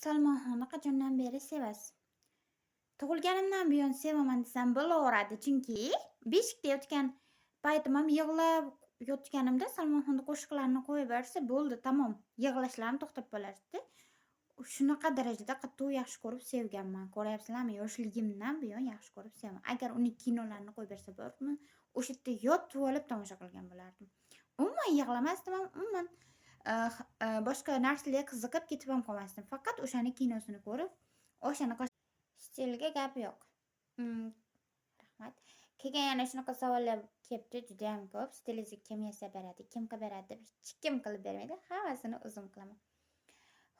Salmonxonni qachondan beri sevasiz? Tug'ilganimdan buyon sevaman desam bo'laveradi, chunki beshikda yotgan paytim ham yig'lab yotganimda Salmonxonni qo'shiqlarini qo'yib bersa bo'ldi, tamom. Yig'lashlarim to'xtab qolardi. Shunaqa darajada qattiq yaxshi ko'rib sevganman. Ko'ryapsizlarmi, yoshligimdan buyon yaxshi ko'rib sevaman. Agar uni kinolarini qo'yib bersa bormi, o'sha yerda yotib olib tomosha qilgan bo'lardim. Umuman yig'lamasdim ham, umuman boshqa narsalarga qiziqib ketib ham qolmasdim. Faqat o'shani kinosini ko'rib, o'shani stilga gap yo'q. Rahmat. Keyin yana shunaqa savollar kelibdi judayam ko'p. Stilingizni kim yasab beradi, kim qilib beradi deb, hech kim qilib bermaydi. Hammasini o'zim qilaman.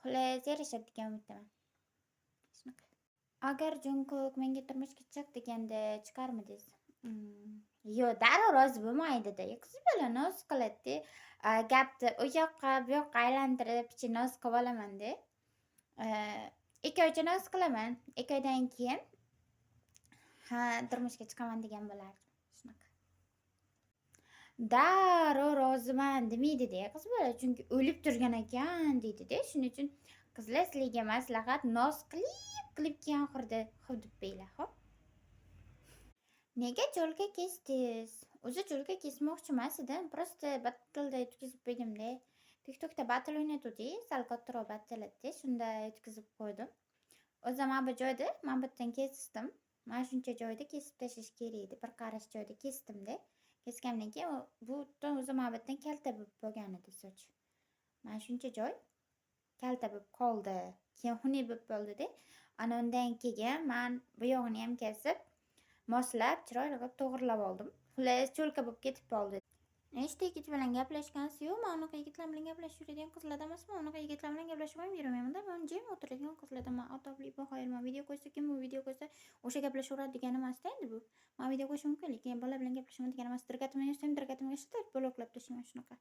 Xullas, yarashadi degan umiddaman. Shunaqa. Agar Jungkook menga turmushga chiq deganda chiqarmidingiz? Yo'q, darrov rozi bo'lmaydi-da. Qiz bola noz qiladi-da. Gapni u yoqqa, bu yoqqa aylantirib, picha noz qilib olaman-da. 2 oycha noz qilaman. 2 oydan keyin ha, turmushga chiqaman degan bo'lardim. Shunaqa. Darrov roziman demaydi-da qiz bola, chunki o'lib turgan ekan deydi-da. Shuning uchun qizlar, sizlarga maslahat, noz qilib qilib keyin oxirida xo'p deb qo'yinglar, xo'p? Nega чёлка kesdingiz? O'zi чёлка kesmoqchi emas edim. Просто battleda yutqizib qo'ydimda. TikTokda battle o'ynatuvdik, sal kattaroq battle edi. Shunda yutqizib qo'ydim. O'zi mana bu joyda, mana bu yerdan kesdim. Mana shuncha joyda kesib tashlash kerak edi. Bir qarich joyda kesdim-da. Kesgandan keyin bu yerdan o'zi mana bu yerdan kalta bo'lib qolgan edi soch. Mana shuncha joy kalta bo'lib qoldi. Keyin xunuk bo'lib qoldida. Ana undan keyin man bu yog'ini ham kesib, moslab, chiroyli qilib to'g'rilab oldim. Xullas, чёлка bo'lib ketib qoldi. Nechta yigit bilan gaplashgansiz? Yo'q, man unaqa yigitlar bilan gaplashib yuradigan qizlardan emasman. Unaqa yigitlar bilan gaplashib ham yurmayman-da. Man jim o'tiradigan qizlardanman. Odobli, bahoyilman. Video qo'ysa, kim bu video qo'ysa, o'sha gaplashaveradi degani emasda endi bu. Man video qo'yishim mumkin, lekin bola bilan gaplashaman degani emas. Dirgatimni yozsam, dirgatimga ishlatib bloklab tashlayman, shunaqa.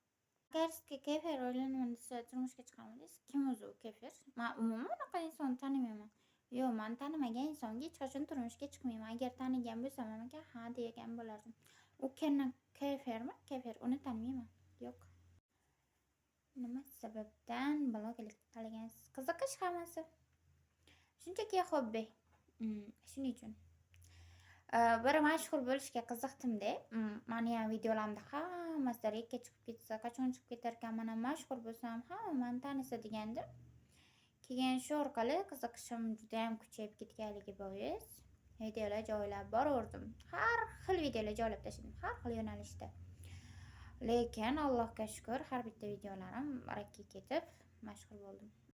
Agar sizga Kefer uylanaman desa, turmushga chiqarmidingiz? Kim o'zi u Kefer? Man umuman unaqa insonni tanimayman. Yo'q, man tanimagan insonga hech qachon turmushga chiqmayman. Agar tanigan bo'lsam ham ekan, ha degan bo'lardim. U Kefermi? Kefer, uni tanimayman. Yo'q. Nima sababdan blogerlik tanlagansiz? Qiziqish hammasi. Shunchaki hobbi. Shuning uchun. Bir mashhur bo'lishga qiziqdim-da. Mani ham videolarimda hammasida рек ka chiqib ketsa, qachon chiqib ketarkan, man ham mashhur bo'lsam, hamma mani tanisa degandim. Keyin shu orqali qiziqishim judayam kuchayib ketganligi bois videolar joylab boraverdim. Har xil videolar joylab tashladim, har xil yo'nalishda. Lekin Allohga shukr, har bitta videolarim рек ka ketib, mashhur bo'ldim.